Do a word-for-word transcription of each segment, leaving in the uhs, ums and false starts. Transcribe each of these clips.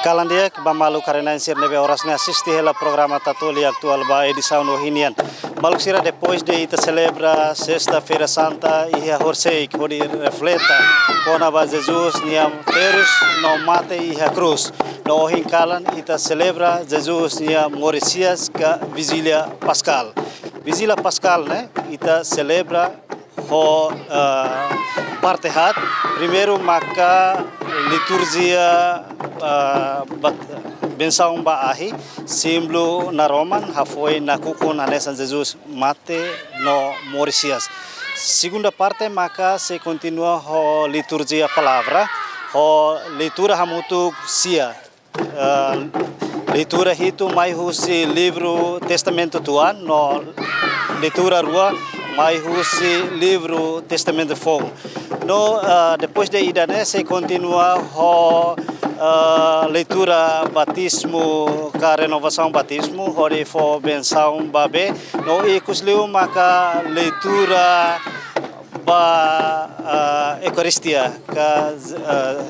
Kalan di'ak ba maluk haree-na'in sira ne'ebé oras ne'e asiste hela programa Tatoli Atuál ba edisaun ohin nian. Maluk sira, depois de ita selebra Sesta-feira Santa iha horiseik hodi refleta kona-ba Jesus nia terus no mate iha krús, no ohin kalan ita selebra Jesus nia moris-hi'as ka Vijília Paskál. Vijília Paskál ne'e ita selebra ho, eh, parte haat. Primeiru maka liturjia, eh, bat-, bensaun ba ahi, símbolu naroman, hafoin nakukun hanesan Jesus mate no moris-hi'as. Segunda parte maka sei kontinua ho liturjia palavra, ho leitura hamutuk sia. Eh, leitura hitu mai husi livru Testamentu Tuan, no leitura rua mai husi livru Testamentu Foun. No, eh, depois de ida-ne'e sei kontinua ho, eh, leitura batizmu ka renovasaun batizmu, hodi fó bensaun ba bee, no ikus liu maka leitura ba, ah, Eukaristia ka, ah,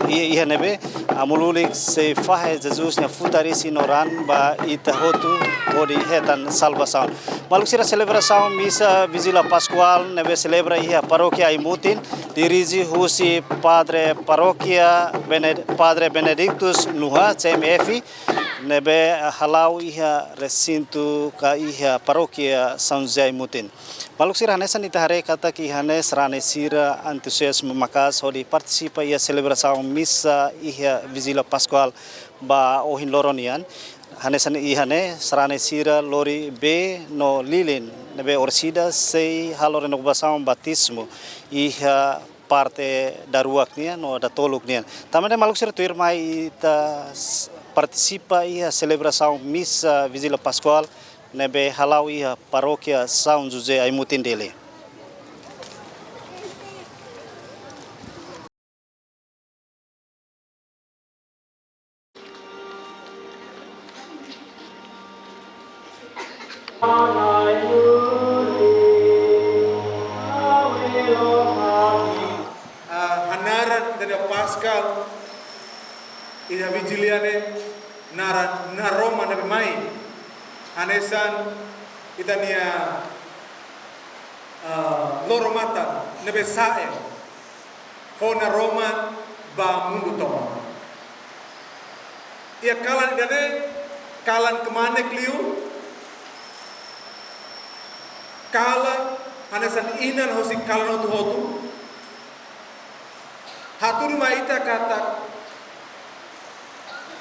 i-, iha ne'ebé amu lulik sei fahe Jesus nia futar isin no raan ba ita hotu hodi hetan salvasaun. Maluk sira, selebrasaun misa Vijília Paskuál ne'ebé selebra iha Parókia Aimutin, dirije husi Padre Parókia Bened-, Padre Benedictus Nuha, C M F, ne'ebé hala'o iha resintu ka iha Parókia São José Aimutin. Maluk sira, hanesan ita haree katak iha ne'e sarani sira antuziazmu maka'as hodi partisipa iha selebrasaun misa iha Vijília Paskuál ba ohin loron nian. Hanesan iha ne'e sarani sira lori bee no lilin ne'ebé orsida sei halo renovasaun batizmu iha parte daruak nian no datoluk nian. Tanba ne'e maluk sira, tuirmai ita s-, partisipa iha selebrasaun misa Vijília Paskuál ne'ebé hala'o iha Parókia São José Aimutin, Dili. Ah, hanaran ita-nia Paskál iha Vijília ne'e naran naroman ne'ebé mai. Hanesan ita-nia, ah, loro-matan ne'ebé sa'e fó naroman ba mundu tomak. Iha kalan ida-ne'e, kalan kmanek liu, kalan hanesan inan hosi kalan hotu-hotu. Hatudu mai ita katak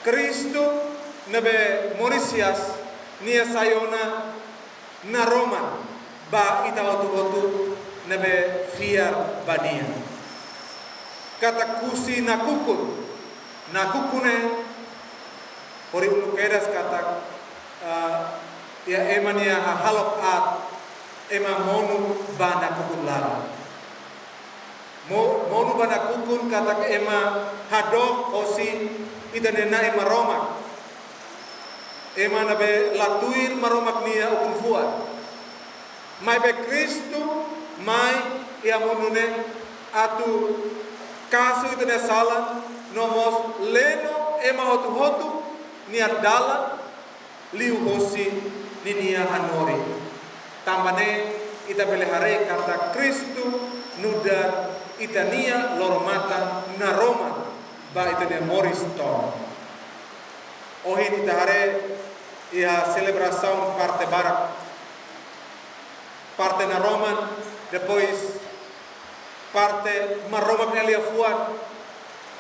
Kristu ne'ebé moris-hi'as, nia sai ona naroman ba ita hotu-hotu ne'ebé fiar ba nia. Katak husi nakukun, nakukun ne'e hori uluk kedas katak, ah, iha ema nia hahalok aat, ema monu ba nakukun laran. Mo-, monu ba nakukun katak ema hadook hosi ita-nia Na'i Maromak. Ema ne'ebé la tuir Maromak nia ukun-fuan. Maibé Kristu mai iha mundu ne'e atu kasu ita-nia sala, no mós leno ema hotu-hotu nia dalan liuhosi ninia hanorin. Tanba ne'e ita bele haree katak Kristu nu'udar ita-nia loro-matan naroman ba ita-nia moris tomak. Ohin ita haree iha selebrasaun parte barak. Parte naroman, depois parte Maromak nia liafuan,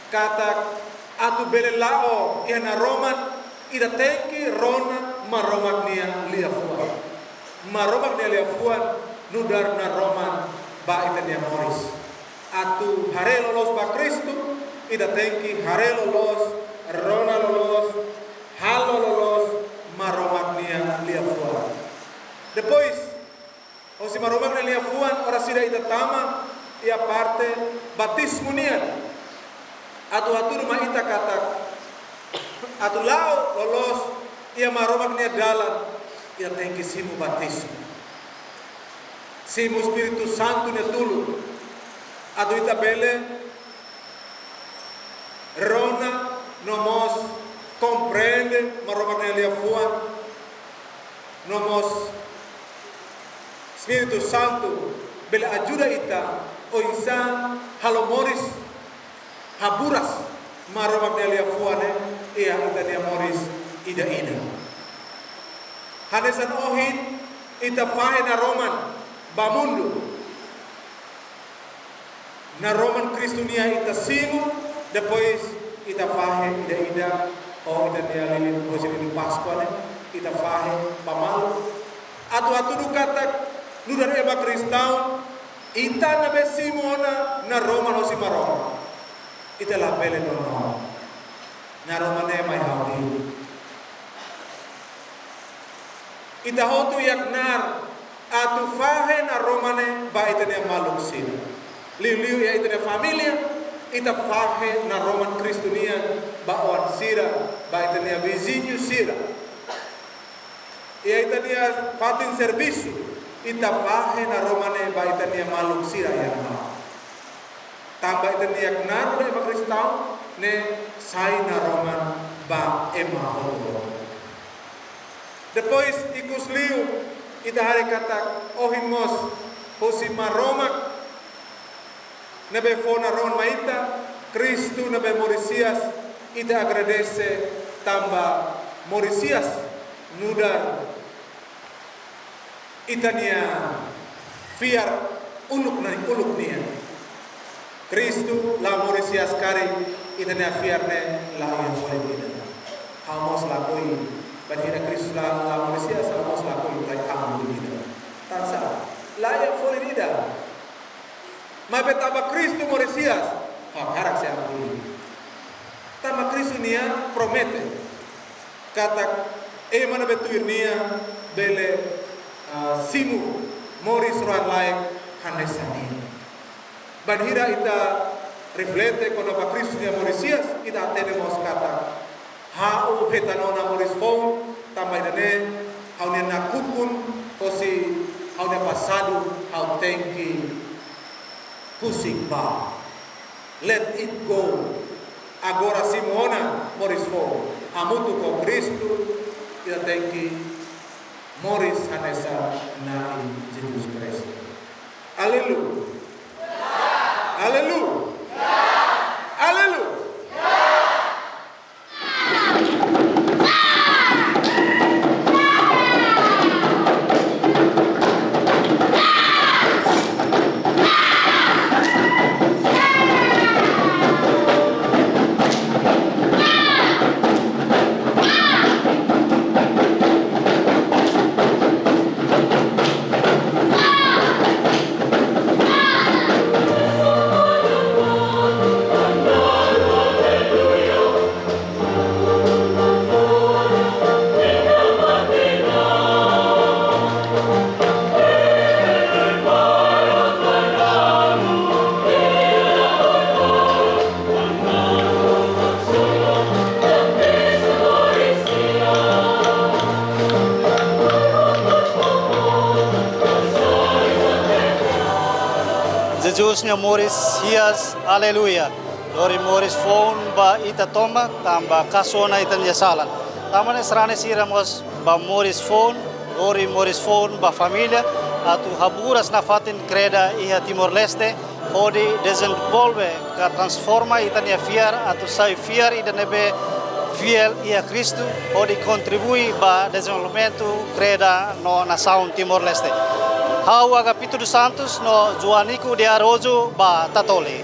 katak atu bele la'o iha naroman, ita tenke rona Maromak nia liafuan. Maromak nia liafuan nu'udar naroman ba ita-nia moris. Atu haree loloos ba Kristu, ita tenke haree loloos, rona loloos, halo loloos Maromak nia liafuan. Depois, hosi Maromak nia liafuan, oras ida ita tama iha parte batizmu nian. Atu hatudu mai ita katak atu la'o loloos iha Maromak nia dalan, ita tenke simu batizmu. Simu Espíritu Santu nia tulun. Atu ita bele Maromak nia liafuan, no mós Espíritu Santu bele ajuda ita oinsá halo moris haburas Maromak nia liafuan ne'e iha ita-nia moris ida-idak. Hanesan ohin ita fahe naroman ba mundu. Naroman Kristu nian ita simu, depois ita fahe ida-idak, ho ita-nia lilin, ho lilin Páskua ne'e, ita fahe ba malu. Atu hatudu katak nu'udar ema kristaun, ita ne'ebé simu ona naroman hosi Maromak, ita labele nonook. Naroman ne'e mai ha'u de'it. Ita hotu iha knaar atu fahe naroman ne'e ba ita-nia maluk sira. Liuliu iha ita-nia família, ita fahe naroman Kristu nian ba oan sira, ba ita-nia viziñu sira. Iha ita-nia fatin servisu, ita fahe naroman ne'e ba ita-nia maluk sira iha ne'ebá. Tanba ita-nia knaar nu'udar ema kristaun ne'e sai naroman ba ema hotu. Depois, ikusliu, ita haree katak ohin mós, husi Maromak ne'ebé fó naroman mai ita, Kristu ne'ebé moris hi'as, ita agradese tanba moris hi'as nu'udar ita-nia fiar uluk na'in-uluk nian. Kristu la moris hi'as karik, ita-nia fiar ne'e la iha folin ida. Ha'u mós lakohi, bainhira Kristu la, la moris hi'as, ha'u mós lakohi tau amu ida. Tansá, la iha folin ida. Maibé tanba Kristu moris hi'as, ha'u hakarak sei amu ida. Tanba Kristu nia promete katak ema ne'ebé tuir nia bele, ah, simu moris rohan-laek hanesan nia. Bainhira ita reflete kona-ba Kristu nia moris hi'as, ita hatene mós katak ha'u hetan ona moris foun, tanba ida-ne'e ha'u-nia nakukun hosi ha'u-nia pasadu ha'u tenke husik bá. Let it go. Agora simu ona moris foun. Hamutuk ho Kristu, ita tenke moris hanesan Na'i Jesus Kristu. Aleluia. Aleluia. Aleluia. Jesus nia moris hi'as, aleluia. Lori moris foun ba ita tomak, tanba kasu ona ita-nia salan. Tanba ne'e sarani sira mós bá moris foun, lori moris foun ba família, atu haburas nafatin kreda iha Timor-Leste, hodi dezenvolve ka transforma ita-nia fiar, atu sai fiar ida ne'ebé fiél iha Kristu, hodi kontribui ba dezenvolvimentu kreda no nasaun Timor-Leste. Ha'u Agapito dos Santos no Joanico de Araújo ba Tatoli.